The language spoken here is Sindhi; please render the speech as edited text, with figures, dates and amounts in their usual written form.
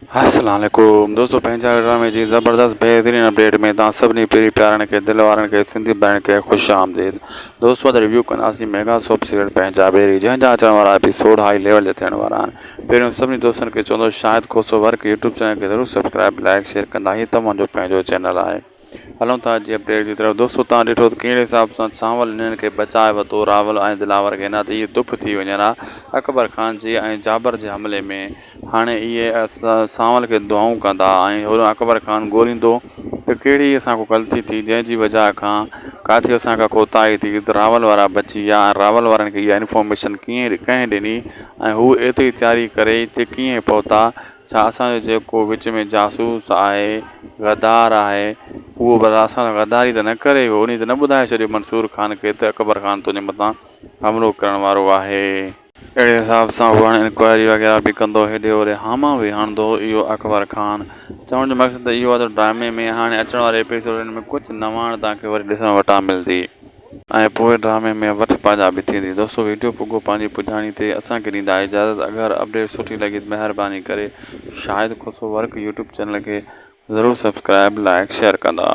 السلام عليڪم دوستو پنهنجا ڊرامي جي زبردست بهترين اپڊيٽ ۾ توهان سڀني پيري پيارن کي دل وارن کي سنڌي ڀائرن کي خوش آمديد دوستو اڄ ريويو ڪنداسين ميگا سوپ سيريل پنهنجا بيري جنهن جا اچڻ وارا ايپيسوڊ هائي ليول تي ٿيڻ وارا آهن پهريون سڀني دوستن کي چوندو Shahid Khoso work YouTube channel کي ضرور سبسڪرائب لائڪ شيئر ڪندا هي توهان جو پنهنجو چينل آهي هلون ٿا اڄ جي اپڊيٽ جي طرف دوستو توهان ڏٺو ته ڪهڙي حساب سان سانول انهن کي بچائي ورتو راول ۽ دلاور کي نه ته اهي دڦ ٿي وڃن ها اڪبر خان جي ۽ جابر جي حملي ۾ هاڻي اهي سانول کي دعائون ڪندا ۽ هوڏانهن اڪبر خان ڳوليندو ته ڪهڙي اسان کان غلطي ٿي جنهن جي وجهه کان ڪاٿي اسان کان ڪوتاهي ٿي ته راول وارا بچي ويا ۽ راول وارن کي اها انفارميشن ڪيئن ڪنهن ڏني ۽ هو ايتري تياري ڪري هتي ڪيئن پهتا ڇا اسان جو جيڪو وچ ۾ جاسوس آهي، غدار آهي، اهو ڀلا اسان سان غداري ته نه ڪري ويو؟ انهي ته نه ٻڌائي ڇڏيو منصور خان کي ته اڪبر خان تنهنجي مٿان حملو ڪرڻ وارو آهي. اهڙي حساب سان هو هاڻي انڪوائري وغيره به ڪندو، هيڏي هوڏي هاما به هڻندو اهو اڪبر خان. چوڻ جو مقصد ته اهو آهي ته ڊرامي ۾ هاڻي اچڻ واري ايپيسوڊن ۾ ڪجهه نواڻ توهان کي وري ڏسڻ وٽان ملندي. ۽ پوء ڊرامي ۾ وٺ پنهنجا به ٿيندي. دوستو ويڊيو پڳو پنهنجي پڄاڻي تي اسان کي ڏيندا اجازت اگر اپڊيٽ سٺي لڳي ته مهرباني ڪري Shahid Khoso work YouTube channel کي ضرور سبسڪرائب لائڪ شيئر ڪندا.